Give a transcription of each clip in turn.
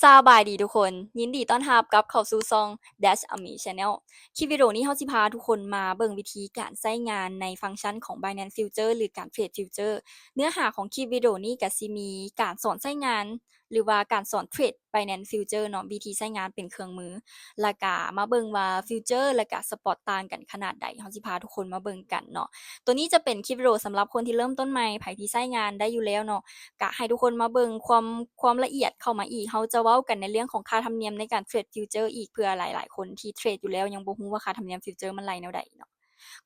ສະບາຍດີທຸກຄົນ, ຍິນດີຕ້ອນຮັບກັບເຂົ້າສູ່ຊ່ອງ Dash Army Channel. ຄລິບວິດີໂອນີ້ເຮົາຊິພາທຸກຄົນມາເບິ່ງວິທີການໃຊ້ງານໃນຟັງຊັນຂອງ Binance Future ຫຼື ການເທຣດ Future. ເນື້ອຫາຂອງຄລິບວິດີໂອນີ້ກະຊິມີການສອນໃຊ້ງານ ຫຼືວ່າການສອນເທຣດ Binance Future ເນາະ, ວິທີໃຊ້ງານເປັນເຄື່ອງມື, ແລ້ວກະມາເບິ່ງວ່າ Future ແລ້ວກະ Spot ຕ່າງກັນຂະໜາດໃດ, ເຮົາຊິພາທຸກຄົນມາເບິ່ງກັນເນາະ. ໂຕນີ້ຈະເປັນຄລິບວິດີໂອສຳລັບຄົນທີ່ເລີ່ມຕົ້ນໃໝ່, ໃຜທີ່ໃຊ້ງານໄດ້ຢູ່ແລ້ວເນາະ ກະໃຫ້ທຸກຄົນມາເບິ່ງຄວາມ ຄວາມລະອຽດເຂົ້າມາອີກ. ເຮົາຈະເວົ້າກັນໃນເລື່ອງຂອງຄ່າທຳນຽມໃນການເທຣດ Future ອີກ, ເພື່ອຫຼາຍໆຄົນທີ່ເທຣດຢູ່ແລ້ວຍັງບໍ່ຮູ້ວ່າຄ່າທຳນຽມ Future ມັນໄລ່ແນວໃດເນາະ.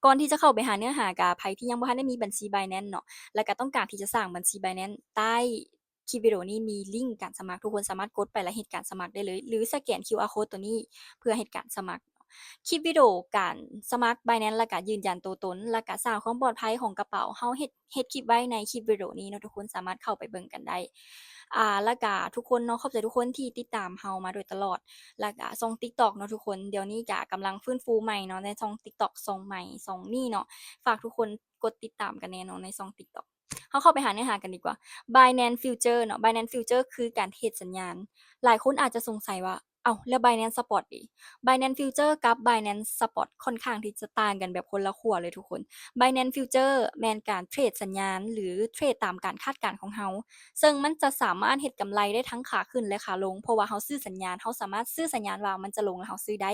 ກ່ອນທີ່ຈະເຂົ້າໄປຫາເນື້ອຫາ, ກະໃຜທີ່ຍັງບໍ່ທັນໄດ້ມີບັນຊີ Binance ເນາະ ແລ້ວກະຕ້ອງການທີ່ຈະສ້າງບັນຊີ Binance, ໃຕ້ຄລິບວິດີໂອນີ້ມີລິ້ງການສະໝັກ, ທຸກຄົນສາມາດກົດໄປແລ້ວເຮັດການສະໝັກໄດ້ເລີຍ ຫຼື ສະແກນ QR code ໂຕນີ້ເພື່ອເຮັດການສະໝັກ. ຄລິບວິດີໂອການສະໝັກ Binance ແລ້ວກະຢືນຢັນຕົວຕົນ ແລ້ວກະສ້າງຄວາມປອດໄພຂອງກະເປົາ, ເຮົາເຮັດ ເຮັດຄລິບໄວ້ໃນຄລິບວິດີໂອນີ້ເນາະ, ທຸກຄົນສາມາດເຂົ້າໄປເບິ່ງກັນໄດ້. ອາ ແລ້ວກະທຸກຄົນເນາະ, ຂອບໃຈທຸກຄົນທີ່ຕິດຕາມເຮົາມາໂດຍຕະຫຼອດ, ແລ້ວກະຊ່ອງ TikTok ເນາະທຸກຄົນ, ດຽວນີ້ກະກຳລັງຟື້ນຟູໃໝ່ເນາະ ໃນຊ່ອງ TikTok ຊ່ອງໃໝ່ຊ່ອງນີ້ເນາະ, ຝາກທຸກຄົນກົດຕິດຕາມກັນແດ່ເນາະ ໃນຊ່ອງ TikTok. ເຮົາເຂົ້າໄປຫາເນື້ອຫາກັນດີກວ່າ. Binance Future ເນາະ, Binance Future ຄືການເທຣດສັນຍານ. ຫຼາຍຄົນອາດຈະສົງໄສວ່າ ເອົ້າ ແລ້ວ Binance Spot ເດ? Binance Future ກັບ Binance Spot ຂ້ອນຂ້າງທີ່ຈະຕ່າງກັນແບບຄົນລະຂົ້ວເລີຍທຸກຄົນ. Binance Future ແມ່ນການເທຣດສັນຍານ ຫຼື ເທຣດຕາມການຄາດການຂອງເຮົາ, ເຊິ່ງມັນຈະສາມາດເຮັດກຳໄລໄດ້ທັງຂາຂຶ້ນ ແລະ ຂາລົງ, ເພາະວ່າເຮົາຊື້ສັນຍານ, ເຮົາສາມາດຊື້ສັນຍານວ່າມັນຈະລົງ ແລ້ວເຮົາຊື້ໄດ້.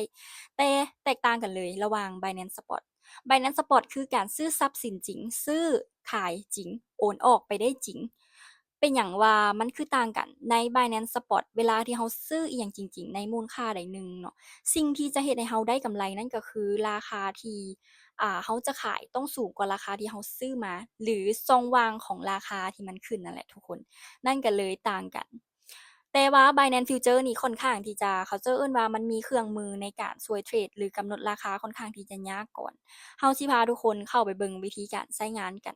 ແຕ່ແຕກຕ່າງກັນເລີຍລະຫວ່າງ Binance Spot. Binance Spot ຄືການຊື້ຊັບສິນຈິງ, ຊື້ຂາຍຈິງ, ໂອນອອກໄປໄດ້ຈິງ. ເປັນຫຍັງວ່າມັນຄືຕ່າງກັນ? ໃນ Binance Spot ເວລາທີ່ເຮົາຊື້ອີ່ຫຍັງຈິງໆ ໃນມູນຄ່າໃດໜຶ່ງເນາະ, ສິ່ງທີ່ຈະເຮັດໃຫ້ເຮົາໄດ້ກຳໄລນັ້ນກໍຄືລາຄາທີ່ ອ່າ ເຮົາຈະຂາຍຕ້ອງສູງກວ່າລາຄາທີ່ເຮົາຊື້ມາ ຫຼື ຊ່ອງວ່າງຂອງລາຄາທີ່ມັນຂຶ້ນນັ້ນແຫຼະທຸກຄົນ, ນັ້ນກໍເລີຍຕ່າງກັນ. ແຕ່ວ່າ Binance Future ນີ້ຂ້ອນຂ້າງທີ່ຈະ ເຂົາເຈົ້າເອີ້ນວ່າມັນມີເຄື່ອງມືໃນການຊ່ວຍເທຣດ ຫຼື ກຳນົດລາຄາຂ້ອນຂ້າງທີ່ຈະຍາກກ່ອນ. ເຮົາຊິພາທຸກຄົນເຂົ້າໄປເບິ່ງວິທີການໃຊ້ງານກັນ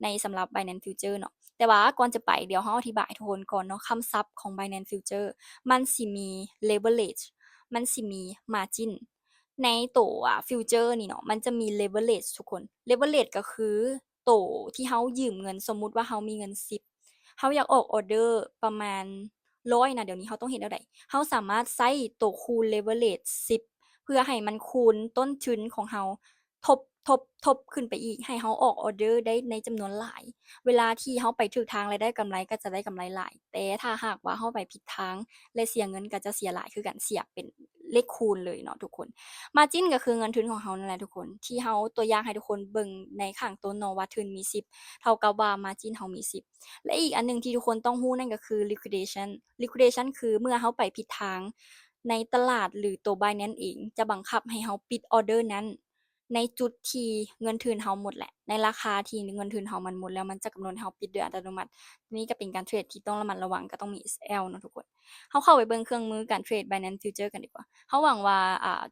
ໃນສຳລັບ Binance Future ເນາະ. ແຕ່ວ່າກ່ອນຈະໄປ, ດຽວເຮົາອະທິບາຍໃຫ້ທຸກຄົນກ່ອນເນາະ, ຄຳສັບຂອງ Binance Future ມັນຊິມີ leverage ມັນຊິມີ margin. ໃນໂຕ ອ່າ Future ນີ້ເນາະ, ມັນຈະມີ leverage ທຸກຄົນ. Leverage ກໍຄື ໂຕທີ່ເຮົາຢືມເງິນ, ສົມມຸດວ່າເຮົາມີເງິນສິບ, ເຮົາຢາກອອກອອເດີປະມານຮ້ອຍນະ, ດຽວນີ້ເຮົາຕ້ອງເຮັດແນວໃດ? ເຮົາສາມາດໃຊ້ໂຕຄູນ leverage ສິບ ເພື່ອໃຫ້ມັນຄູນຕົ້ນທຶນຂອງເຮົາທົບ ທົບ ທົບຂຶ້ນໄປອີກ, ໃຫ້ເຮົາອອກອອເດີໄດ້ໃນຈຳນວນຫຼາຍ. ເວລາທີ່ເຮົາໄປຖືກທາງ ແລະ ໄດ້ກຳໄລ ກໍຈະໄດ້ກຳໄລຫຼາຍ, ແຕ່ຖ້າຫາກວ່າເຮົາໄປຜິດທາງ ແລະ ເສຍເງິນ ກໍຈະເສຍຫຼາຍຄືກັນ, ເສຍເປັນ ເລກຄູນເລີຍເນາະທຸກຄົນ. Margin ກໍຄືເງິນທຶນຂອງເຮົານັ້ນແຫຼະທຸກຄົນ, ທີ່ເຮົາຕົວຢ່າງໃຫ້ທຸກຄົນເບິ່ງໃນຂ້າງຕົ້ນເນາະ ວ່າທຶນມີສິບ ເທົ່າກັບວ່າ margin ເຮົາມີສິບ. ແລະ ອີກອັນໜຶ່ງທີ່ທຸກຄົນຕ້ອງຮູ້ນັ້ນກໍຄື liquidation. Liquidation ຄືເມື່ອເຮົາໄປຜິດທາງໃນຕະຫຼາດ ຫຼື ໂຕ Binance ເອງ ຈະບັງຄັບໃຫ້ເຮົາປິດອອເດີນັ້ນ ໃນຈຸດທີ່ເງິນທຶນເຮົາໝົດແຫຼະ, ໃນລາຄາທີ່ເງິນທຶນເຮົາມັນໝົດແລ້ວ, ມັນຈະກຳນົດໃຫ້ເຮົາປິດໂດຍອັດຕະໂນມັດ. ນີ້ກໍເປັນການເທຣດທີ່ຕ້ອງລະມັດລະວັງ, ກໍຕ້ອງມີ SL ເນາະທຸກຄົນ. ເຮົາເຂົ້າໄປເບິ່ງເຄື່ອງມືການເທຣດ Binance Future ກັນດີກວ່າ. ເຮົາຫວັງວ່າ ອ່າ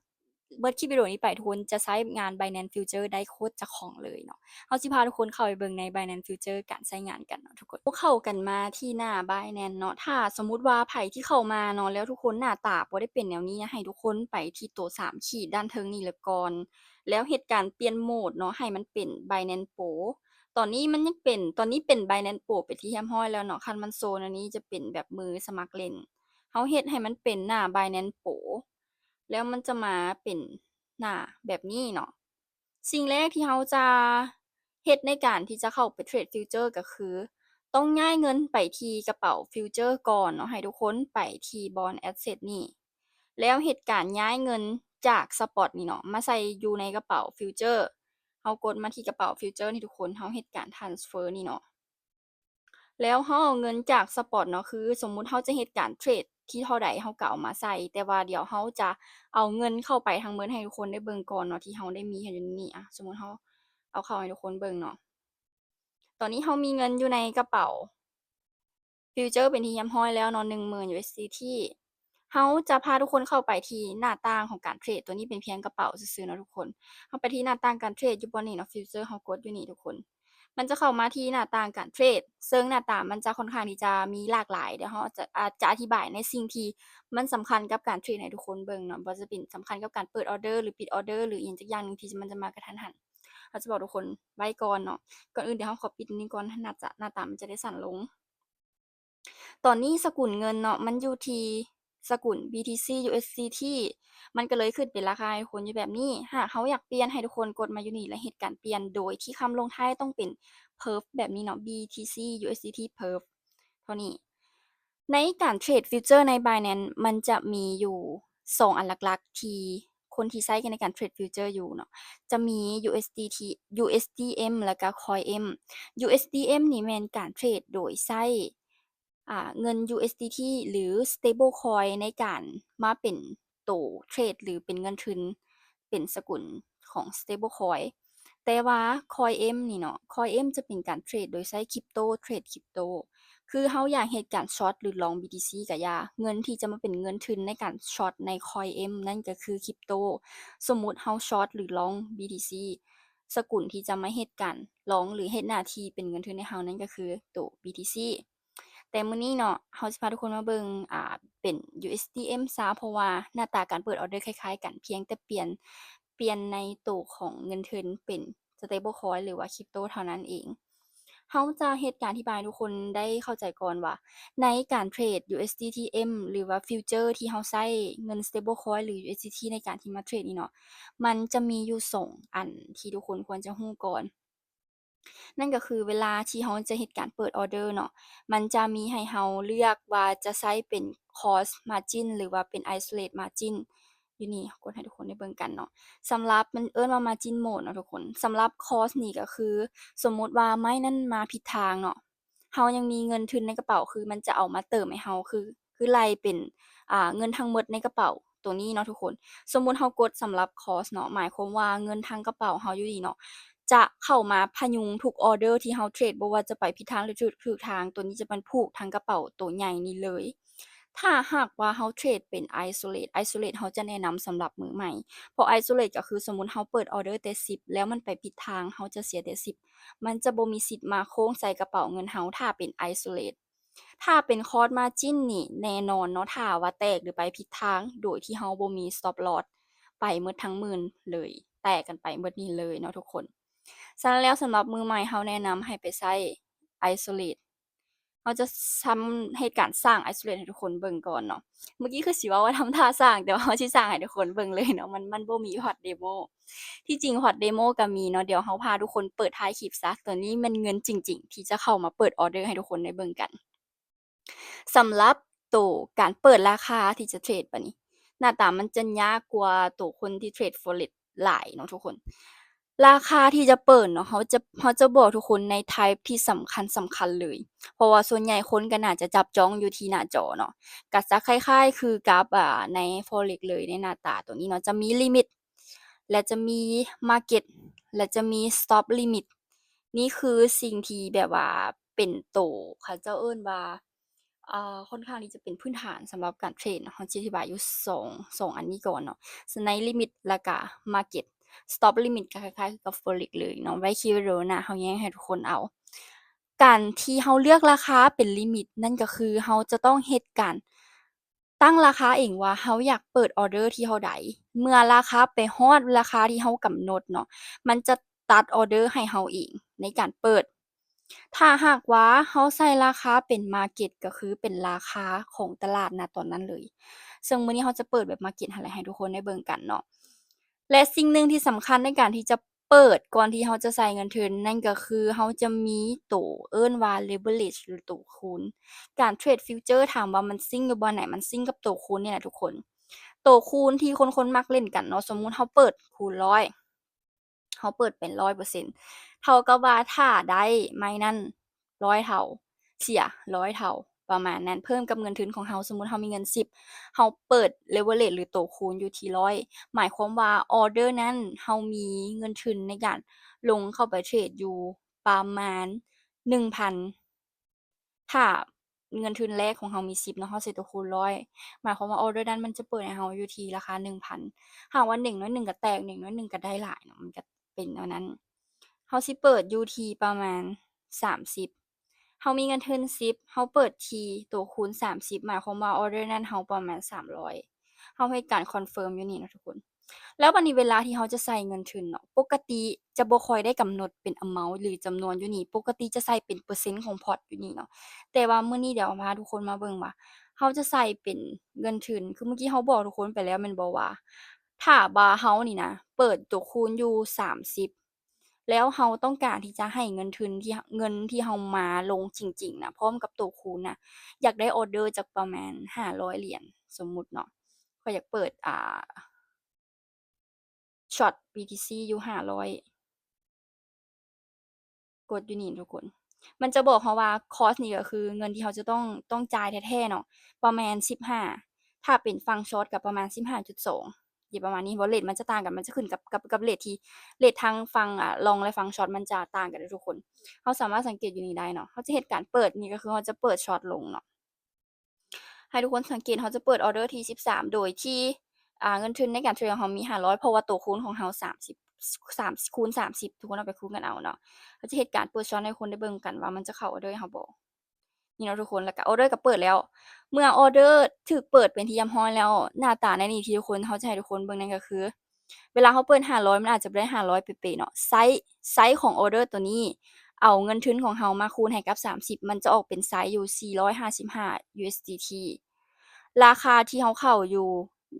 ເບິດຄລິບວິດີໂອນີ້ໄປ, ທຸກຄົນຈະໃຊ້ງານ Binance Future ໄດ້ໂຄດຈະຄ່ອງເລີຍເນາະ. ເຮົາຊິພາທຸກຄົນເຂົ້າໄປເບິ່ງໃນ Binance Future ການໃຊ້ງານກັນເນາະທຸກຄົນ. ເຂົ້າກັນມາທີ່ໜ້າ Binance ເນາະ. ຖ້າສົມມຸດວ່າໃຜທີ່ເຂົ້າມາເນາະ ແລ້ວທຸກຄົນໜ້າຕາບໍ່ໄດ້ເປັນແນວນີ້, ໃຫ້ທຸກຄົນໄປທີ່ໂຕສາມຂີດດ້ານເທິງນີ້ເລີຍກ່ອນ. ແລ້ວເຮັດການປ່ຽນໂໝດເນາະ ໃຫ້ມັນເປັນ Binance Pro. ຕອນນີ້ມັນຍັງເປັນ ຕອນນີ້ເປັນ Binance Pro ເປັນທີ່ຮຽບຮ້ອຍແລ້ວເນາະ. ຄັນມັນໂຊແນວນີ້ຈະເປັນແບບມືສະໝັກຫຼິ້ນ. ເຮົາເຮັດໃຫ້ມັນເປັນໜ້າ Binance Pro ແລ້ວມັນຈະມາເປັນໜ້າແບບນີ້ເນາະ. ສິ່ງແລກທີ່ເຮົາຈະເຮັດໃນການທີ່ຈະເຂົ້າໄປເທຣດ Future ກໍຄື ຕ້ອງຍ້າຍເງິນໄປທີ່ກະເປົາ Future ກ່ອນເນາະ. ໃຫ້ທຸກຄົນໄປທີ່ບ່ອນ Asset ນີ້ ແລ້ວເຮັດການຍ້າຍເງິນຈາກ Spot ນີ້ເນາະ ມາໃສ່ຢູ່ໃນກະເປົາ Future. ເຮົາກົດມາທີ່ກະເປົາ Future ນີ້ທຸກຄົນ, ເຮົາເຮັດການ Transfer ນີ້ເນາະ. ແລ້ວເຮົາເອົາເງິນຈາກ Spot ເນາະ, ຄືສົມມຸດເຮົາຈະເຮັດການເທຣດທີ່ເທົ່າໃດ ເຮົາກໍເອົາມາໃສ່, ແຕ່ວ່າດຽວເຮົາຈະເອົາເງິນເຂົ້າໄປທັງໝົດໃຫ້ທຸກຄົນໄດ້ເບິ່ງກ່ອນເນາະ ທີ່ເຮົາໄດ້ມີຢູ່ໃນນີ້. ອະ ສົມມຸດເຮົາເອົາເຂົ້າໃຫ້ທຸກຄົນເບິ່ງເນາະ. ຕອນນີ້ເຮົາມີເງິນຢູ່ໃນກະເປົາ Future ເປັນທີ່ຮຽບຮ້ອຍແລ້ວເນາະ ໜຶ່ງໝື່ນ USDT. ເຮົາຈະພາທຸກຄົນເຂົ້າໄປທີ່ໜ້າຕ່າງຂອງການເທຣດ, ຕົວນີ້ເປັນພຽງກະເປົາຊື່ໆເນາະທຸກຄົນ. ເຮົາໄປທີ່ໜ້າຕ່າງການເທຣດຢູ່ບ່ອນນີ້ເນາະ Future ເຮົາກົດຢູ່ນີ້ທຸກຄົນ. ມັນຈະເຂົ້າມາທີ່ໜ້າຕ່າງການເທຣດ, ເຊິ່ງໜ້າຕາມັນຈະຄ່ອນຂ້າງທີ່ຈະມີຫຼາກຫຼາຍ. ດຽວເຮົາຈະ ອາດຈະອະທິບາຍໃນສິ່ງທີ່ມັນສຳຄັນກັບການເທຣດໃຫ້ທຸກຄົນເບິ່ງເນາະ, ບໍ່ວ່າຈະເປັນສຳຄັນກັບການເປີດອອເດີ ຫຼື ປິດອອເດີ ຫຼື ອີ່ຫຍັງຈັກຢ່າງໜຶ່ງທີ່ມັນຈະມາກະທັນຫັນ. ເຮົາຈະບອກທຸກຄົນໄວ້ກ່ອນເນາະ. ກ່ອນອື່ນດຽວເຮົາຂໍປິດນີ້ກ່ອນ, ໜ້າຈະ ໜ້າຕາມັນຈະໄດ້ສັ້ນລົງ. ຕອນນີ້ສະກຸນເງິນເນາະ ມັນຢູ່ທີ່ສະກຸນ BTC USDT ມັນກໍເລີຍຂຶ້ນເປັນລາຄາໃຫ້ທຸກຄົນຢູ່ແບບນີ້. ຫາກເຮົາຢາກປ່ຽນ ໃຫ້ທຸກຄົນກົດມາຢູ່ນີ້ ແລະ ເຮັດການປ່ຽນໂດຍທີ່ຄຳລົງທ້າຍຕ້ອງເປັນ perp ແບບນີ້ເນາະ BTC USDT perp ເທົ່ານີ້. ໃນການເທຣດ future ໃນ Binance ມັນຈະມີຢູ່ສອງອັນຫຼັກໆ ທີ່ຄົນທີ່ໃຊ້ກັນໃນການເທຣດ future ຢູ່ເນາະ ຈະມີ USDT USDM ແລ້ວກໍ COIM. USDM ນີ້ແມ່ນການເທຣດໂດຍໃຊ້ ອ່າ ເງິນ USDT ຫຼື stablecoin ໃນການມາເປັນໂຕເທຣດ ຫຼື ເປັນເງິນທຶນ ເປັນສະກຸນຂອງ stablecoin. ແຕ່ວ່າ COIM ນີ້ເນາະ COIM ຈະເປັນການເທຣດໂດຍໃຊ້ crypto ເທຣດ crypto ຄືເຮົາຢາກເຮັດການ short ຫຼື long BTC ກໍຢ່າ ເງິນທີ່ຈະມາເປັນເງິນທຶນໃນການ short ໃນ COIM ນັ້ນກໍຄື crypto. ສົມມຸດເຮົາ short ຫຼື long BTC ສະກຸນທີ່ຈະມາເຮັດການ long ຫຼື ເຮັດໜ້າທີ່ເປັນເງິນທຶນໃຫ້ເຮົານັ້ນກໍຄືໂຕ BTC. ແຕ່ມື້ນີ້ເນາະ ເຮົາຊິພາທຸກຄົນມາເບິ່ງ ອ່າ ເປັນ USDM ຊະ ເພາະວ່າໜ້າຕາການເປີດ order ຄ້າຍໆກັນ ພຽງແຕ່ປ່ຽນ ປ່ຽນໃນໂຕຂອງເງິນທຶນເປັນ stablecoin ຫຼືວ່າ crypto ເທົ່ານັ້ນເອງ. ເຮົາຈະເຮັດການອະທິບາຍໃຫ້ທຸກຄົນໄດ້ເຂົ້າໃຈກ່ອນວ່າ ໃນການເທຣດ USDTM ຫຼືວ່າ future ທີ່ເຮົາໃຊ້ເງິນ stablecoin ຫຼື USDT ໃນການທີ່ມາເທຣດນີ້ເນາະ ມັນຈະມີຢູ່ສອງອັນທີ່ທຸກຄົນຄວນຈະຮູ້ກ່ອນ. ນັ້ນກໍຄືເວລາທີ່ເຮົາຈະເຮັດການເປີດ order ເນາະ ມັນຈະມີໃຫ້ເຮົາເລືອກວ່າຈະໃຊ້ເປັນ cross margin ຫຼືວ່າເປັນ isolate margin ຢູ່ນີ້ ກົດໃຫ້ທຸກຄົນໄດ້ເບິ່ງກັນເນາະ. ສຳລັບ ມັນເອີ້ນວ່າ margin mode ເນາະທຸກຄົນ. ສຳລັບ cross ນີ້ກໍຄື ສົມມຸດວ່າໄມ້ນັ້ນມາຜິດທາງເນາະ ເຮົາຍັງມີເງິນທຶນໃນກະເປົາ ຄືມັນຈະເອົາມາເຕີມໃຫ້ເຮົາ ຄື ຄືໄລ່ເປັນ ອ່າ ເງິນທັງໝົດໃນກະເປົາໂຕນີ້ເນາະທຸກຄົນ. ສົມມຸດເຮົາກົດສຳລັບ cross ເນາະ ໝາຍຄວາມວ່າເງິນທັງກະເປົາເຮົາຢູ່ນີ້ເນາະ ຈະເຂົ້າມາພະຍຸງທຸກ order ທີ່ເຮົາເທຣດ ບໍ່ວ່າຈະໄປຜິດທາງ ຫຼື ຖືກ ຖືກທາງ ໂຕນີ້ຈະເປັນຜູກທັງກະເປົາໂຕໃຫຍ່ນີ້ເລີຍ. ຖ້າຫາກວ່າເຮົາເທຣດເປັນ isolate isolate ເຮົາຈະແນະນຳສຳລັບມືໃໝ່ ເພາະ isolate ກໍຄື ສົມມຸດເຮົາເປີດ order ແຕ່ສິບ ແລ້ວມັນໄປຜິດທາງ ເຮົາຈະເສຍແຕ່ສິບ ມັນຈະບໍ່ມີສິດມາໂຄ້ງໃສ່ກະເປົາເງິນເຮົາ ຖ້າເປັນ isolate. ຖ້າເປັນ cross margin ນີ້ແນ່ນອນເນາະ ຖ້າວ່າແຕກ ຫຼື ໄປຜິດທາງ ໂດຍທີ່ເຮົາບໍ່ມີ stop loss ໄປໝົດທັງໝື່ນເລີຍ ແຕກກັນໄປໝົດນີ້ເລີຍເນາະທຸກຄົນ. ສະນັ້ນແລ້ວ ສຳລັບມືໃໝ່ ເຮົາແນະນຳໃຫ້ໄປໃຊ້ isolate ເຮົາຈະທຳ ເຮັດການສ້າງ isolate ໃຫ້ທຸກຄົນເບິ່ງກ່ອນເນາະ. ເມື່ອກີ້ຄືຊິເວົ້າວ່າທຳທ່າສ້າງ ແຕ່ວ່າເຮົາຊິສ້າງໃຫ້ທຸກຄົນເບິ່ງເລີຍເນາະ ມັນ ມັນບໍ່ມີພອດ demo. ທີ່ຈິງພອດ demo ກໍມີເນາະ ດຽວເຮົາພາທຸກຄົນເປີດທ້າຍຄລິບຊະ. ຕົວນີ້ແມ່ນເງິນຈິງໆ ທີ່ຈະເຂົ້າມາເປີດ order ໃຫ້ທຸກຄົນໄດ້ເບິ່ງກັນ. ສຳລັບໂຕການເປີດລາຄາທີ່ຈະເທຣດບາດນີ້ ໜ້າຕາມັນຈະຍາກກວ່າໂຕຄົນທີ່ເທຣດ Forex ຫຼາຍເນາະທຸກຄົນ. ລາຄາທີ່ຈະເປີດເນາະ ເຮົາຈະ ເຮົາຈະບອກທຸກຄົນໃນ type ທີ່ສຳຄັນ ສຳຄັນເລີຍ ເພາະວ່າສ່ວນໃຫຍ່ຄົນກໍໜ້າຈະຈັບຈ້ອງຢູ່ທີ່ໜ້າຈໍເນາະ. ກໍຈະຄ້າຍໆຄືກັບ ອ່າ ໃນ Forex ເລີຍ ໃນໜ້າຕາຕົວນີ້ເນາະ ຈະມີ limit ແລະ ຈະມີ market ແລະ ຈະມີ stop limit. ນີ້ຄືສິ່ງທີ່ແບບວ່າເປັນໂຕ ເຂົາເຈົ້າເອີ້ນວ່າ ເອີ ຄ່ອນຂ້າງທີ່ຈະເປັນພື້ນຖານສຳລັບການເທຣດເນາະ. ເຮົາຈະອະທິບາຍຢູ່ສອງ ສອງອັນນີ້ກ່ອນເນາະ ໃນ limit ແລ້ວກະ market. stop limit ກໍຄ້າຍໆຄືກັບ Forex ເລີຍເນາະ ໄວ້ຄລິບວິດີໂອໜ້າເຮົາແຍງໃຫ້ທຸກຄົນເອົາ. ການທີ່ເຮົາເລືອກລາຄາເປັນ limit ນັ້ນກໍຄືເຮົາຈະຕ້ອງເຮັດການ ຕັ້ງລາຄາເອງວ່າເຮົາຢາກເປີດ order ທີ່ເທົ່າໃດ. ເມື່ອລາຄາໄປຮອດລາຄາທີ່ເຮົາກຳນົດເນາະ ມັນຈະຕັດ order ໃຫ້ເຮົາເອງໃນການເປີດ. ຖ້າຫາກວ່າເຮົາໃສ່ລາຄາເປັນ market ກໍຄືເປັນລາຄາຂອງຕະຫຼາດນະຕອນນັ້ນເລີຍ. ເຊິ່ງມື້ນີ້ເຮົາຈະເປີດແບບ market ຫັ້ນແຫຼະ ໃຫ້ທຸກຄົນໄດ້ເບິ່ງກັນເນາະ. ແລະ ສິ່ງໜຶ່ງທີ່ສຳຄັນໃນການທີ່ຈະ ເປີດກ່ອນທີ່ເຮົາຈະໃສ່ເງິນທຶນ ນັ້ນກໍຄືເຮົາຈະມີໂຕເອີ້ນວ່າ leverage ຫຼື ໂຕຄູນ. ການເທຣດ future ຖາມວ່າມັນຊິງຢູ່ບ່ອນໃດ? ມັນຊິງກັບໂຕຄູນນີ້ແຫຼະທຸກຄົນ. ໂຕຄູນທີ່ຄົນໆມັກຫຼິ້ນກັນເນາະ ສົມມຸດເຮົາເປີດຄູນຮ້ອຍ ເຮົາເປີດເປັນຮ້ອຍເປີເຊັນ ເທົ່າກັບວ່າຖ້າໄດ້ໄມ້ນັ້ນ ຮ້ອຍເທົ່າ ເສຍຮ້ອຍເທົ່າ ປະມານນັ້ນ ເພີ່ມກັບເງິນທຶນຂອງເຮົາ. ສົມມຸດເຮົາມີເງິນສິບ ເຮົາເປີດ leverage ຫຼື ໂຕຄູນຢູ່ທີ່ຮ້ອຍ ໝາຍຄວາມວ່າ order ນັ້ນເຮົາມີເງິນທຶນໃນການລົງເຂົ້າໄປເທຣດຢູ່ປະມານໜຶ່ງພັນ ຖ້າເງິນທຶນແລກຂອງເຮົາມີສິບເນາະ ເຮົາໃສ່ໂຕຄູນຮ້ອຍ ໝາຍຄວາມວ່າ order ນັ້ນມັນຈະເປີດໃຫ້ເຮົາຢູ່ທີ່ລາຄາໜຶ່ງພັນ. ຫາກວ່າເໜັງໜ້ອຍໜຶ່ງກໍແຕກ ເໜັງໜ້ອຍໜຶ່ງກໍໄດ້ຫຼາຍເນາະ ມັນກໍ ເປັນແນວນັ້ນ. ເຮົາຊິເປີດຢູ່ທີ່ປະມານສາມສິບ ເຮົາມີເງິນທຶນສິບ ເຮົາເປີດທີ່ໂຕຄູນສາມສິບ ໝາຍຄວາມວ່າ order ນັ້ນເຮົາປະມານສາມຮ້ອຍ ເຮົາເຮັດການ confirm ຢູ່ນີ້ເນາະທຸກຄົນ. ແລ້ວບັດນີ້ເວລາທີ່ເຮົາຈະໃສ່ເງິນທຶນເນາະ ປົກກະຕິຈະບໍ່ຄ່ອຍໄດ້ກຳນົດເປັນ amount ຫຼືຈຳນວນຢູ່ນີ້ ປົກກະຕິຈະໃສ່ເປັນເປີເຊັນຂອງພອດຢູ່ນີ້ເນາະ. ແຕ່ວ່າມື້ນີ້ດຽວເອົາພາທຸກຄົນມາເບິ່ງວ່າ ເຮົາຈະໃສ່ເປັນເງິນທຶນ ຄືເມື່ອກີ້ເຮົາບອກທຸກຄົນໄປແລ້ວແມ່ນບໍ່ວ່າ ຖ້າວ່າເຮົານີ້ນະ ເປີດຕົວຄູນຢູ່ສາມສິບ ແລ້ວເຮົາຕ້ອງການທີ່ຈະໃຫ້ເງິນທຶນທີ່ ເງິນທີ່ເຮົາມາລົງຈິງໆນະ ພ້ອມກັບໂຕຄູນນະ ຢາກໄດ້ອອເດີຈັກປະມານຫ້າຮ້ອຍຫຼຽນ ສົມມຸດເນາະ ຂ້ອຍຢາກເປີດ ອ່າ short BTC ຢູ່ຫ້າຮ້ອຍ ກົດຢູ່ນີ້ທຸກຄົນ ມັນຈະບອກເຮົາວ່າ cost ນີ້ກໍຄືເງິນທີ່ເຮົາຈະຕ້ອງ ຕ້ອງຈ່າຍແທ້ໆເນາະ ປະມານສິບຫ້າ ຖ້າເປັນຝັ່ງ short ກໍປະມານສິບຫ້າຈຸດສອງ ຢູ່ປະມານນີ້ ເພາະເຣດມັນຈະຕ່າງກັນ ມັນຈະຂຶ້ນກັບ ກັບ ກັບເຣດທີ່ ເຣດທັງຝັ່ງ ອ່າ long ແລະຝັ່ງ short ມັນຈະຕ່າງກັນເດ້ທຸກຄົນ. ເຮົາສາມາດສັງເກດຢູ່ນີ້ໄດ້ເນາະ ເຮົາຈະເຮັດການເປີດ ນີ້ກໍຄືເຮົາຈະເປີດ short ລົງເນາະ. ໃຫ້ທຸກຄົນສັງເກດ ເຮົາຈະເປີດອອເດີທີສິບສາມ ໂດຍທີ່ ອ່າ ເງິນທຶນໃນການເທຣດຂອງເຮົາມີຫ້າຮ້ອຍ ເພາະວ່າໂຕຄູນຂອງເຮົາສາມສິບ ສາມ ຄູນສາມສິບ ທຸກຄົນເອົາໄປຄູນກັນເອົາເນາະ. ເຮົາຈະເຮັດການເປີດ short ໃຫ້ທຸກຄົນໄດ້ເບິ່ງກັນວ່າມັນຈະເຂົ້າອອເດີໃຫ້ເຮົາບໍ່ ນີ້ເນາະທຸກຄົນ. ແລ້ວກໍ order ກໍເປີດແລ້ວ ເມື່ອ order ຖືກເປີດເປັນທີ່ຮຽບຮ້ອຍແລ້ວ ໜ້າຕາໃນນີ້ທີ່ທຸກຄົນ ເຮົາຈະໃຫ້ທຸກຄົນເບິ່ງນັ້ນກໍຄື ເວລາເຮົາເປີດຫ້າຮ້ອຍ ມັນອາດຈະບໍ່ໄດ້ຫ້າຮ້ອຍເປະໆເນາະ ໄຊ ໄຊຂອງ order ໂຕນີ້ ເອົາເງິນທຶນຂອງເຮົາມາຄູນໃຫ້ກັບສາມສິບ ມັນຈະອອກເປັນໄຊຢູ່ສີ່ຮ້ອຍຫ້າສິບຫ້າ USDT ລາຄາທີ່ເຮົາເຂົ້າຢູ່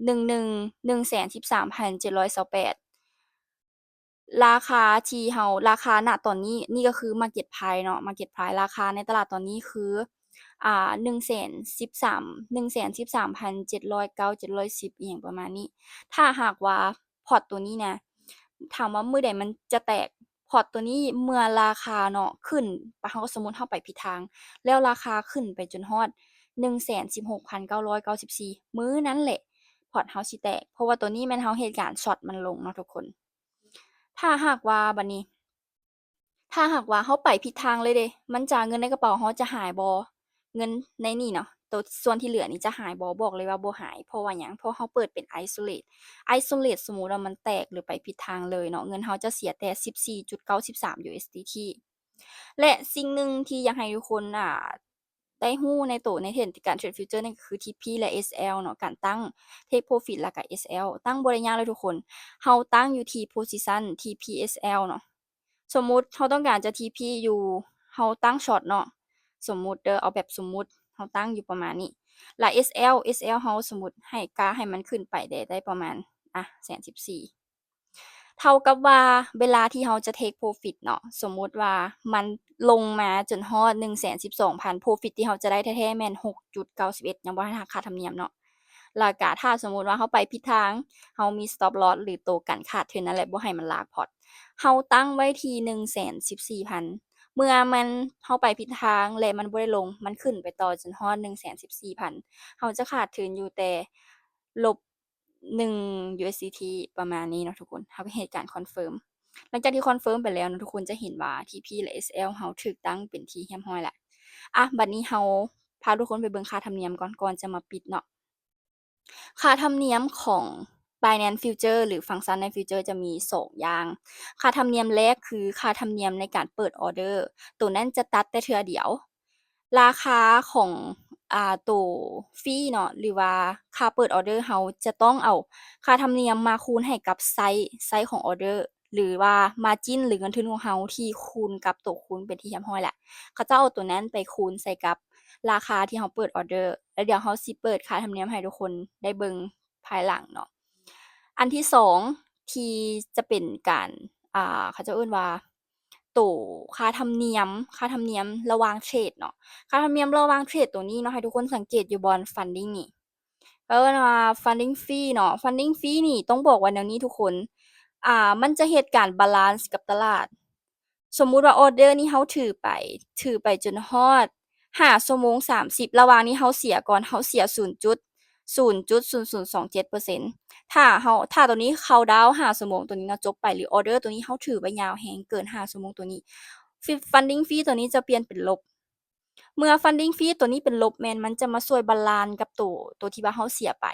ໜຶ່ງ ໜຶ່ງ ໜຶ່ງແສນສິບສາມພັນເຈັດຮ້ອຍຊາວແປດ ລາຄາທີ່ເຮົາ ລາຄາ ນະ ຕອນນີ້ ນີ້ກໍຄື market price ເນາະ market price ລາຄາໃນຕະຫຼາດຕອນນີ້ຄື ອ່າ ໜຶ່ງແສນສິບສາມ ໜຶ່ງແສນສິບສາມພັນເຈັດຮ້ອຍເກົ້າ ເຈັດຮ້ອຍສິບ ອີ່ຫຍັງປະມານນີ້. ຖ້າຫາກວ່າພອດໂຕນີ້ນະ ຖາມວ່າມື້ໃດມັນຈະແຕກ ພອດໂຕນີ້ ເມື່ອລາຄາເນາະຂຶ້ນ ປະ ເຮົາ ສົມມຸດເຮົາໄປຜິດທາງ ແລ້ວລາຄາຂຶ້ນໄປຈົນຮອດ ໜຶ່ງແສນສິບຫົກພັນເກົ້າຮ້ອຍເກົ້າສິບສີ່ ມື້ນັ້ນແຫຼະ ພອດເຮົາຊິແຕກ ເພາະວ່າໂຕນີ້ແມ່ນເຮົາເຮັດການ short ມັນລົງເນາະທຸກຄົນ. ຖ້າຫາກວ່າ ບັດນີ້ ຖ້າຫາກວ່າເຮົາໄປຜິດທາງເລີຍເດ ມັນຈະ ເງິນໃນກະເປົາເຮົາຈະຫາຍບໍ່? ເງິນໃນນີ້ເນາະ ໂຕສ່ວນທີ່ເຫຼືອນີ້ຈະຫາຍບໍ່? ບອກເລີຍວ່າບໍ່ຫາຍ. ເພາະວ່າຫຍັງ? ເພາະເຮົາເປີດເປັນ isolate isolate ສົມມຸດວ່າມັນແຕກ ຫຼື ໄປຜິດທາງເລີຍເນາະ ເງິນເຮົາຈະເສຍແຕ່ ສິບສີ່ຈຸດເກົ້າສິບສາມ USDT ແລະ ສິ່ງໜຶ່ງທີ່ຢາກໃຫ້ທຸກຄົນ ອ່າ ໄດ້ຮູ້ໃນໂຕ ໃນເທຣນ ການເທຣດ future ນີ້ກໍຄື TP ແລະ SL ເນາະ ການຕັ້ງ take profit ແລ້ວກໍ SL ຕັ້ງບໍ່ໄດ້ຍາກເລີຍທຸກຄົນ ເຮົາຕັ້ງຢູ່ທີ່ position TP SL ເນາະ ສົມມຸດເຮົາຕ້ອງການຈະ TP ຢູ່ ເຮົາຕັ້ງ short ເນາະ ສົມມຸດເດີ ເອົາແບບສົມມຸດ ເຮົາຕັ້ງຢູ່ປະມານນີ້ ແລະ SL SL ເຮົາສົມມຸດໃຫ້ກາໃຫ້ມັນຂຶ້ນໄປໄດ້ ໄດ້ປະມານ ອ່ະ ແສນສິບສີ່ ເທົ່າກັບວ່າເວລາທີ່ເຮົາຈະ take profit ເນາະ ສົມມຸດວ່າມັນລົງມາຈົນຮອດ ໜຶ່ງແສນສິບສອງພັນ profit ທີ່ເຮົາຈະໄດ້ແທ້ໆແມ່ນ ຫົກຈຸດເກົ້າສິບເອັດ ຍັງບໍ່ທັນຫັກຄ່າທຳນຽມເນາະ ແລ້ວກະຖ້າສົມມຸດວ່າເຮົາໄປຜິດທາງ ເຮົາມີ stop loss ຫຼື ໂຕກັນຂາດທຶນນັ້ນແຫຼະ ບໍ່ໃຫ້ມັນລາກພອດ ເຮົາຕັ້ງໄວ້ທີ່ ໜຶ່ງແສນສິບສີ່ພັນ ເມື່ອມັນ ເຮົາໄປຜິດທາງ ແລະ ມັນບໍ່ໄດ້ລົງ ມັນຂຶ້ນໄປຕໍ່ຈົນຮອດ ໜຶ່ງແສນສິບສີ່ພັນ ເຮົາຈະຂາດທຶນຢູ່ແຕ່ ລົບ ໜຶ່ງ USDT ປະມານນີ້ເນາະທຸກຄົນ ເຮົາກໍເຮັດການ confirm ຫຼັງຈາກທີ່ confirm ໄປແລ້ວເນາະ ທຸກຄົນຈະເຫັນວ່າ TP ແລະ SL ເຮົາຖືກຕັ້ງເປັນທີ່ຮຽບຮ້ອຍແລ້ວ ອ່ະ ບັດນີ້ເຮົາພາທຸກຄົນໄປເບິ່ງຄ່າທຳນຽມກ່ອນ ກ່ອນຈະມາປິດເນາະ ຄ່າທຳນຽມຂອງ Binance Future ຫຼື ຟັງຊັນໃນ Future ຈະມີສອງຢ່າງ ຄ່າທຳນຽມແລກຄືຄ່າທຳນຽມໃນການເປີດ order ໂຕນັ້ນຈະຕັດແຕ່ເທື່ອດຽວ ລາຄາຂອງ ອ່າ ໂຕ fee ເນາະ ຫຼືວ່າຄ່າເປີດ order ເຮົາຈະຕ້ອງເອົາຄ່າທຳນຽມມາຄູນໃຫ້ກັບ size size ຂອງ order ຫຼືວ່າ margin ຫຼືເງິນທຶນຂອງເຮົາທີ່ຄູນກັບໂຕຄູນເປັນທີ່ຮຽບຮ້ອຍແລ້ວ ເຂົາເຈົ້າເອົາໂຕນັ້ນໄປຄູນໃສ່ກັບລາຄາທີ່ເຮົາເປີດ order ແລ້ວດຽວເຮົາຊິເປີດຄ່າທຳນຽມໃຫ້ທຸກຄົນໄດ້ເບິ່ງພາຍຫຼັງເນາະ ອັນທີສອງ ທີ່ຈະເປັນການ ອ່າ ເຂົາເຈົ້າເອີ້ນວ່າ ໂຕຄ່າທຳນຽມ ຄ່າທຳນຽມລະຫວ່າງເທຣດເນາະ ຄ່າທຳນຽມລະຫວ່າງເທຣດໂຕນີ້ເນາະ ໃຫ້ທຸກຄົນສັງເກດຢູ່ບ່ອນ funding ນີ້ ເອີ້ນວ່າ funding fee ເນາະ funding fee ນີ້ຕ້ອງບອກວ່າແນວນີ້ທຸກຄົນ ອ່າ ມັນຈະເຮັດການ balance ກັບຕະຫຼາດ ສົມມຸດວ່າ order ນີ້ເຮົາຖືໄປ ຖືໄປຈົນຮອດ ຫ້າຊົ່ວໂມງສາມສິບ ລະຫວ່າງນີ້ເຮົາເສຍກ່ອນ ເຮົາເສຍ ສູນຈຸດສູນສູນສອງເຈັດເປີເຊັນ ຖ້າເຮົາ ຖ້າໂຕນີ້ເຂົ້າດາວຫ້າຊົ່ວໂມງໂຕນີ້ເນາະ ຈົບໄປ ຫຼື order ໂຕນີ້ເຮົາຖືໄປຍາວແຮງເກີນຫ້າຊົ່ວໂມງໂຕນີ້ funding fee ໂຕນີ້ຈະປ່ຽນເປັນລົບ ເມື່ອ funding fee ໂຕນີ້ເປັນລົບ ແມ່ນມັນຈະມາຊ່ວຍ balance ກັບໂຕ ໂຕທີ່ວ່າເຮົາເສຍໄປ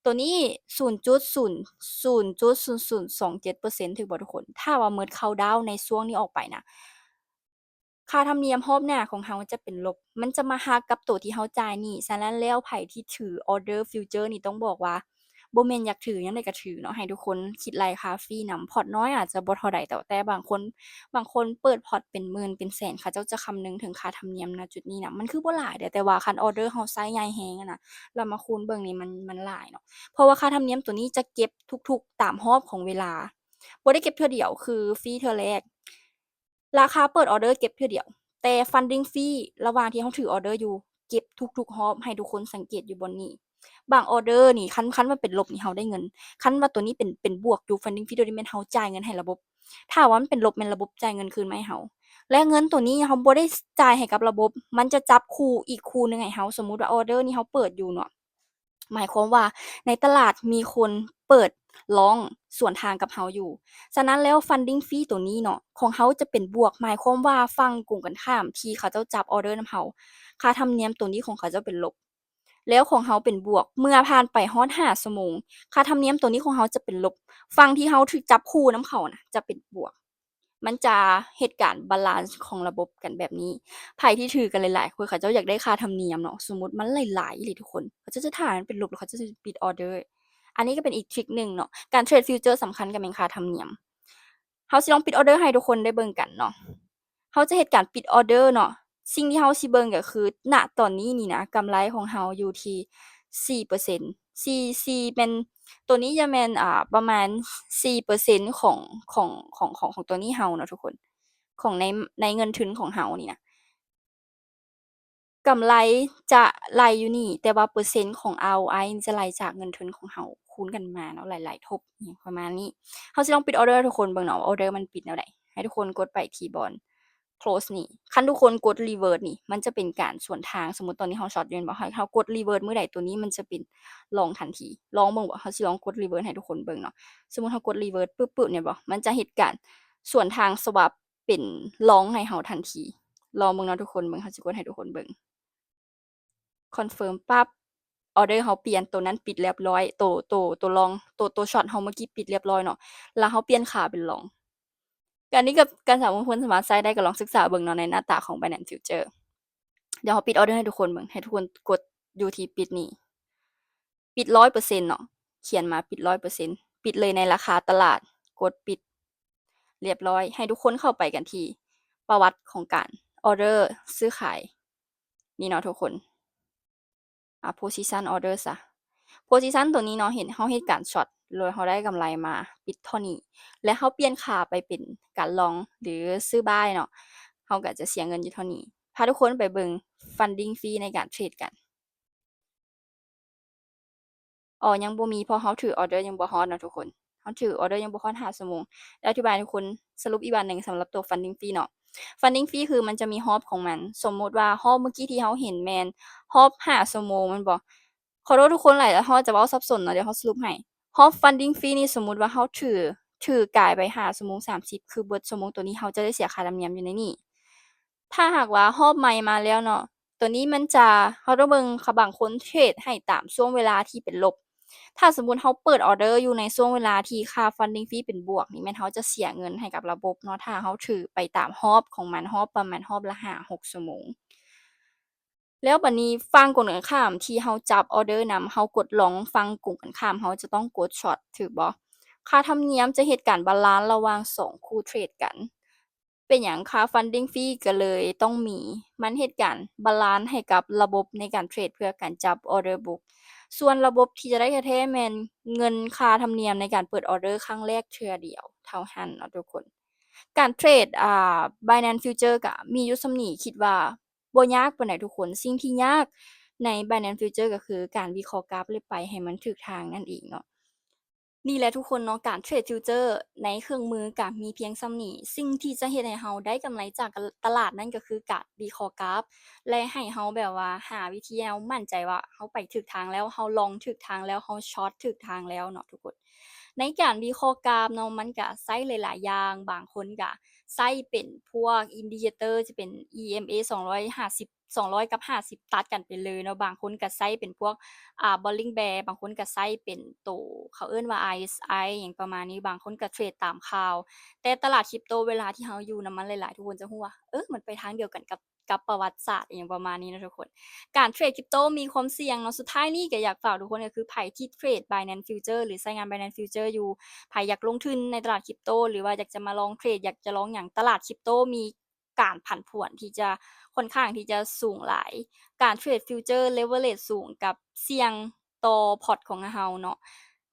ໂຕນີ້ ສູນຈຸດສູນສູນສອງເຈັດເປີເຊັນ ຖືກບໍ່ທຸກຄົນ ຖ້າວ່າໝົດເຂົ້າດາວໃນຊ່ວງນີ້ອອກໄປນະ ຄ່າທຳນຽມຮອບໜ້າຂອງເຮົາຈະເປັນລົບ ມັນຈະມາຫັກກັບໂຕທີ່ເຮົາຈ່າຍນີ້ ສະນັ້ນແລ້ວໃຜທີ່ຖື order future ນີ້ຕ້ອງບອກວ່າ ບໍ່ແມ່ນຢາກຖືຫຍັງໃດກໍຖືເນາະ ໃຫ້ທຸກຄົນຄິດໄລ່ຄ່າຟຣີນຳ. ພອດນ້ອຍອາດຈະບໍ່ເທົ່າໃດ ແຕ່ ແຕ່ບາງຄົນ ບາງຄົນເປີດພອດເປັນໝື່ນເປັນແສນ ເຂົາເຈົ້າຈະຄຳນຶງເຖິງຄ່າທຳນຽມນະຈຸດນີ້ນຳ. ມັນຄືບໍ່ຫຼາຍເດ້ ແຕ່ວ່າຄັນອອເດີເຮົາໃຊ້ໃຫຍ່ແຮງຫັ້ນນະ ລະມາຄູນເບິ່ງນີ້ ມັນ ມັນຫຼາຍເນາະ ເພາະວ່າຄ່າທຳນຽມໂຕນີ້ຈະເກັບທຸກໆຕາມຮອບຂອງເວລາ ບໍ່ໄດ້ເກັບເທື່ອດຽວ ຄືຟຣີເທື່ອແລກ. ລາຄາເປີດອອເດີເກັບເທື່ອດຽວ ແຕ່ funding fee ລະຫວ່າງທີ່ເຮົາຖືອອເດີຢູ່ ເກັບທຸກໆຮອບ. ໃຫ້ທຸກຄົນສັງເກດຢູ່ບ່ອນນີ້ ບາງອອເດີນີ້ ຄັນ ຄັນວ່າເປັນລົບນີ້ເຮົາໄດ້ເງິນ, ຄັນວ່າໂຕນີ້ເປັນ ເປັນບວກຢູ່ funding fee ໂຕນີ້ແມ່ນເຮົາຈ່າຍເງິນໃຫ້ລະບົບ, ຖ້າວ່າມັນເປັນລົບແມ່ນລະບົບຈ່າຍເງິນຄືນມາໃຫ້ເຮົາ ແລະ ເງິນໂຕນີ້ເຮົາບໍ່ໄດ້ຈ່າຍໃຫ້ກັບລະບົບ, ມັນຈະຈັບຄູ່ອີກຄູ່ໜຶ່ງໃຫ້ເຮົາ. ສົມມຸດວ່າອອເດີນີ້ເຮົາເປີດຢູ່ເນາະ ໝາຍຄວາມວ່າໃນຕະຫຼາດມີຄົນເປີດລອງສວນທາງກັບເຮົາຢູ່. ສະນັ້ນແລ້ວ funding fee ໂຕນີ້ເນາະ ຂອງເຮົາຈະເປັນບວກ, ໝາຍຄວາມວ່າຝັ່ງກົງກັນຂ້າມທີ່ເຂົາເຈົ້າຈັບອອເດີນຳເຮົາ ຄ່າທຳນຽມໂຕນີ້ຂອງເຂົາເຈົ້າເປັນລົບ ແລ້ວຂອງເຮົາເປັນບວກ. ເມື່ອຜ່ານໄປຮອດຫ້າຊົ່ວໂມງ ຄ່າທຳນຽມໂຕນີ້ຂອງເຮົາຈະເປັນລົບ, ຝັ່ງທີ່ເຮົາຖືກຈັບຄູ່ນຳເຂົານະຈະເປັນບວກ. ມັນຈະເຮັດການບາລານຂອງລະບົບກັນແບບນີ້. ໃຜທີ່ຖືກັນຫຼາຍໆຄົນ ເຂົາເຈົ້າຢາກໄດ້ຄ່າທຳນຽມເນາະ, ສົມມຸດມັນຫຼາຍໆອີ່ຫຼີທຸກຄົນ ເຂົາເຈົ້າຈະຖ້າໃຫ້ມັນເປັນລົບ ແລ້ວເຂົາເຈົ້າຈະປິດອອເດີ. ອັນນີ້ກໍເປັນອີກທຣິກໜຶ່ງເນາະ, ການເທຣດຟິວເຈີສຳຄັນກໍແມ່ນຄ່າທຳນຽມ. ເຮົາຊິລອງປິດອອເດີໃຫ້ທຸກຄົນໄດ້ເບິ່ງກັນເນາະ. ເຮົາຈະເຮັດການປິດອອເດີເນາະ. ສິ່ງທີ່ເຮົາຊິເບິ່ງກໍຄື ນະຕອນນີ້ນີ້ນະ ກຳໄລຂອງເຮົາຢູ່ທີ່ສີ່ເປີເຊັນ ສີ່ ສີ່ ແມ່ນ ໂຕນີ້ຈະແມ່ນ ອ່າ ປະມານສີ່ເປີເຊັນຂອງ ຂອງ ຂອງ ຂອງ ຂອງໂຕນີ້ເຮົາເນາະທຸກຄົນ ຂອງໃນ ໃນເງິນທຶນຂອງເຮົານີ້ນະ. ກຳໄລຈະໄລ່ຢູ່ນີ້ ແຕ່ວ່າເປີເຊັນຂອງ ROI ຈະໄລ່ຈາກເງິນທຶນຂອງເຮົາຄູນກັນມາເນາະ ຫຼາຍໆທົບ ອີ່ຫຍັງປະມານນີ້. ເຮົາຊິລອງປິດອອເດີໃຫ້ທຸກຄົນເບິ່ງເນາະ ວ່າອອເດີມັນປິດແນວໃດ. ໃຫ້ທຸກຄົນກົດໄປທີ່ບ່ອນ close ນີ້. ຄັນທຸກຄົນກົດ reverse ນີ້ ມັນຈະເປັນການສວນທາງ. ສົມມຸດຕອນນີ້ເຮົາ short ຢູ່ແມ່ນບໍ່? ໃຫ້ເຮົາກົດ reverse ມື້ໃດ ໂຕນີ້ມັນຈະເປັນ long ທັນທີ. ລອງເບິ່ງບໍ່? ເຮົາຊິລອງກົດ reverse ໃຫ້ທຸກຄົນເບິ່ງເນາະ. ສົມມຸດເຮົາກົດ reverse ປຶບໆ ແມ່ນບໍ່? ມັນຈະເຮັດການສວນທາງ swap ເປັນ long ໃຫ້ເຮົາທັນທີ. ລອງເບິ່ງເນາະທຸກຄົນເບິ່ງ, ເຮົາຊິກົດໃຫ້ທຸກຄົນເບິ່ງ. confirm ປັບ ອອເດີເຮົາປ່ຽນ, ໂຕນັ້ນປິດລຽບຮ້ອຍ, ໂຕ ໂຕ ໂຕ long ໂຕ ໂຕ short ເຮົາເມື່ອກີ້ປິດລຽບຮ້ອຍເນາະ, ແລ້ວເຮົາປ່ຽນຂາເປັນ long. ການນີ້ກໍ ການສາມາດ ຄົນສາມາດໃຊ້ໄດ້, ກໍລອງສຶກສາເບິ່ງເນາະ ໃນໜ້າຕາຂອງ Binance Future. ດຽວເຮົາປິດອອເດີໃຫ້ທຸກຄົນເບິ່ງ, ໃຫ້ທຸກຄົນກົດຢູ່ທີ່ປິດນີ້. ປິດຮ້ອຍເປີເຊັນເນາະ, ຂຽນມາປິດຮ້ອຍເປີເຊັນ, ປິດເລີຍໃນລາຄາຕະຫຼາດ, ກົດປິດ ລຽບຮ້ອຍ. ໃຫ້ທຸກຄົນເຂົ້າໄປກັນທີ່ປະຫວັດຂອງການ order ຊື້ຂາຍນີ້ເນາະທຸກຄົນ. ອ່າ position order ຊະ, position ໂຕນີ້ເນາະ, ເຫັນເຮົາເຮັດການ short ໂດຍເຮົາໄດ້ກຳໄລມາ ປິດເທົ່ານີ້ ແລະ ເຮົາປ່ຽນຂາໄປເປັນການ long ຫຼື ຊື້ buy ເນາະ, ເຮົາກໍຈະເສຍເງິນຢູ່ເທົ່ານີ້. ພາທຸກຄົນໄປເບິ່ງ funding fee ໃນການເທຣດກັນ. ອໍ ຍັງບໍ່ມີ ເພາະເຮົາຖືອອເດີຍັງບໍ່ຮອດເນາະທຸກຄົນ, ເຮົາຖືອອເດີຍັງບໍ່ຮອດຫ້າຊົ່ວໂມງ. ແລ້ວອະທິບາຍໃຫ້ທຸກຄົນສະຫຼຸບອີກບາດໜຶ່ງ ສຳລັບໂຕ funding fee ເນາະ. funding fee ຄືມັນຈະມີຮອບຂອງມັນ. ສົມມຸດວ່າຮອບເມື່ອກີ້ທີ່ເຮົາເຫັນແມ່ນຮອບຫ້າຊົ່ວໂມງແມ່ນບໍ່? ຂໍໂທດທຸກຄົນຫຼາຍ ເຮົາອາດຈະເວົ້າສັບສົນເນາະ, ດຽວເຮົາສະຫຼຸບໃຫ້. ຮອບ funding fee ນີ້ ສົມມຸດວ່າເຮົາຖື ຖືກາຍໄປຫ້າຊົ່ວໂມງສາມສິບ ຄືເບິດຊົ່ວໂມງໂຕນີ້ ເຮົາຈະໄດ້ເສຍຄ່າທຳນຽມຢູ່ໃນນີ້. ຖ້າຫາກວ່າຮອບໃໝ່ມາແລ້ວເນາະ, ໂຕນີ້ມັນຈະ ເຮົາຕ້ອງເບິ່ງ ບາງຄົນເທຣດໃຫ້ຕາມຊ່ວງເວລາທີ່ເປັນລົບ. ຖ້າສົມມຸດເຮົາເປີດອອເດີຢູ່ໃນຊ່ວງເວລາທີ່ຄ່າ funding fee ເປັນບວກນີ້ ແມ່ນເຮົາຈະເສຍເງິນໃຫ້ກັບລະບົບເນາະ, ຖ້າເຮົາຖືໄປຕາມຮອບຂອງມັນ, ຮອບປະມານຮອບລະຫ້າຫົກຊົ່ວໂມງ. ແລ້ວບັດນີ້ຝັ່ງກົງກັນຂ້າມທີ່ເຮົາຈັບອອເດີນຳ, ເຮົາກົດ long, ຝັ່ງກົງກັນຂ້າມເຮົາຈະຕ້ອງກົດ short ຖືກບໍ່? ຄ່າທຳນຽມຈະເຮັດການບາລານລະຫວ່າງສອງຄູ່ເທຣດກັນ. ເປັນຫຍັງຄ່າ funding fee ກໍເລີຍຕ້ອງມີ? ມັນເຮັດການບາລານໃຫ້ກັບລະບົບໃນການເທຣດເພື່ອການຈັບ order book. ສ່ວນລະບົບທີ່ຈະໄດ້ແທ້ໆແມ່ນເງິນຄ່າທຳນຽມໃນການເປີດອອເດີຄັ້ງແລກເທື່ອດຽວເທົ່ານັ້ນເນາະທຸກຄົນ. ການເທຣດ ອ່າ Binance Future ກະມີຢູ່ສ່ຳນີ້, ຄິດວ່າບໍ່ຍາກປານໃດທຸກຄົນ. ສິ່ງທີ່ຍາກໃນ Binance Future ກໍຄືການວິເຄາະກາຟ ແລະ ໄປໃຫ້ມັນຖືກທາງນັ້ນເອງເນາະ. ນີ້ແຫຼະທຸກຄົນເນາະ, ການເທຣດຟິວເຈີໃນເຄື່ອງມືກະມີພຽງສ່ຳນີ້. ສິ່ງທີ່ຈະເຮັດໃຫ້ເຮົາໄດ້ກຳໄລຈາກຕະຫຼາດນັ້ນກໍຄືການວິເຄາະກາຟ ແລະ ໃຫ້ເຮົາແບບວ່າຫາວິທີໃຫ້ເຮົາໝັ້ນໃຈວ່າເຮົາໄປຖືກທາງແລ້ວ, ເຮົາ long ຖືກທາງແລ້ວ, ເຮົາ short ຖືກທາງແລ້ວເນາະທຸກຄົນ. ໃນການວິເຄາະກາຟເນາະ ມັນກະໃຊ້ຫຼາຍໆຢ່າງ, ບາງຄົນກະໃຊ້ເປັນພວກ indicator ຈະເປັນ EMA ສອງຮ້ອຍຫ້າສິບ ສອງຮ້ອຍກັບຫ້າສິບຕັດກັນໄປເລີຍເນາະ, ບາງຄົນກະໃຊ້ເປັນພວກ ອ່າ Bollinger Band, ບາງຄົນກະໃຊ້ເປັນໂຕເຂົາເອີ້ນວ່າ RSI ຫຍັງປະມານນີ້, ບາງຄົນກະເທຣດຕາມຂ່າວ. ແຕ່ຕະຫຼາດຄຣິບໂຕເວລາທີ່ເຮົາຢູ່ນຳມັນຫຼາຍໆ ທຸກຄົນຈະຮູ້ວ່າ ເອີ ມັນໄປທາງດຽວກັນກັບ ກັບປະຫວັດສາດ ອີ່ຫຍັງປະມານນີ້ເນາະທຸກຄົນ. ການເທຣດຄຣິບໂຕມີຄວາມສ່ຽງເນາະ. ສຸດທ້າຍນີ້ກໍຢາກຝາກທຸກຄົນ ກໍຄືໃຜທີ່ເທຣດ Binance Future ຫຼືໃຊ້ງານ Binance Future ຢູ່, ໃຜຢາກລົງທຶນໃນຕະຫຼາດຄຣິບໂຕ ຫຼືວ່າຢາກຈະມາລອງເທຣດ ຢາກຈະລອງຫຍັງ, ຕະຫຼາດຄຣິບໂຕມີການຜັນຜວນທີ່ຈະ ຄ່ອນຂ້າງທີ່ຈະສູງຫຼາຍ. ການເທຣດ Future leverage ສູງກັບສ່ຽງຕໍ່ພອດຂອງເຮົາເນາະ.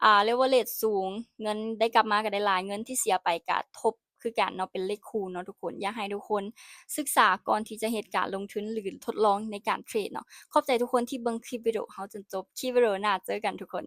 ອາ leverage ສູງ, ເງິນໄດ້ກັບມາກໍໄດ້ຫຼາຍ, ເງິນທີ່ເສຍໄປກໍທົບຄືກັນເນາະ, ເປັນເລກຄູນເນາະທຸກຄົນ. ຢາກໃຫ້ທຸກຄົນສຶກສາກ່ອນທີ່ຈະເຮັດການລົງທຶນ ຫຼື ທົດລອງໃນການເທຣດເນາະ. ຂອບໃຈທຸກຄົນທີ່ເບິ່ງຄລິບວິດີໂອເຮົາຈົນຈົບ. ຄລິບວິດີໂອໜ້າເຈີກັນທຸກຄົນ.